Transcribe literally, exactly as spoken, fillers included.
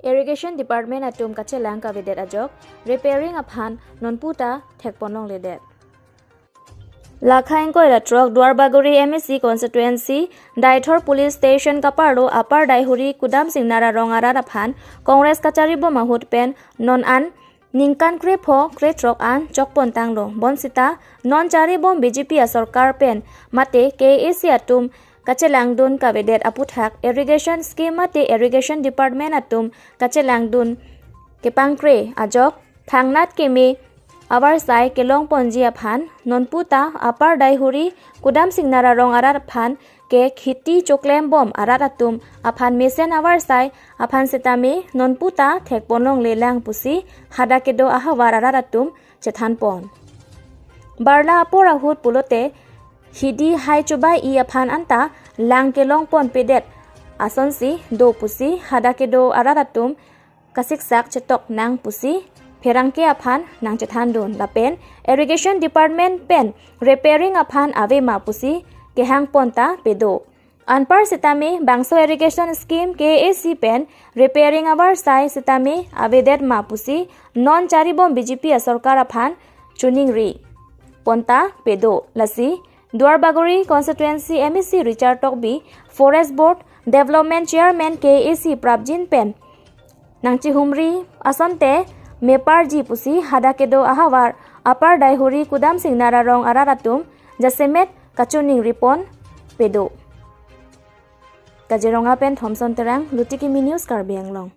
Irrigation Department atum kachelang kavedet ajok repairing aphan nonputa thekponlongledet. Lakha ingkoi ra throk Duarbagori M A C constituency Daithor Police Station kaparlo Upper Daihuri Kudamsing Nara Rong arat aphan Congress kacharibom ahut pen non an ningkan krepho krethrok an chokpon tanglo. Bonsita non charibom B J P asorkar pen mate K A A C atum kachelangdun kavedet aputhak irrigation scheme mate irrigation department atum kachelangdun kepangkre ajok thangnat keme avarsai kelongponji aphan nonputa Upper Daihuri Kudamsing Nara Rong arat aphan ke kheti choklembom arat atum aphan mesen avarsai aphan sitame nonputa thekponlonglelang pusi hadak kedo ahavar arat atum chethanpon. Barla apor ahut pulote hidi hai chobai-i aphan anta lang kelongponpedet asonsi do pusi hadak kedo arat atum kasiksak chetok nang pusi pherangke aphan nangchethandun lapen irrigation department pen repairing aphan avema pusi kehangpon ta pedo. Anpar sitame bangso irrigation scheme K A A C pen repairing avarsai sitame avedet ma pusi non charibom B J P asorkar aphan choningri ponta pedo. Lasi Duarbagori constituency M A C Richard Tokbi, Forest Board Development Chairman K A A C prapjin pen nangchihumri asonte meparji pusi hadak kedo ahavar Upper Daihuri Kudamsing Nara Rong arat atum jasemet kachoningripon pedo. Kaziranga pen Thompson Terang, Luti Kimi News, Karbi Anglong.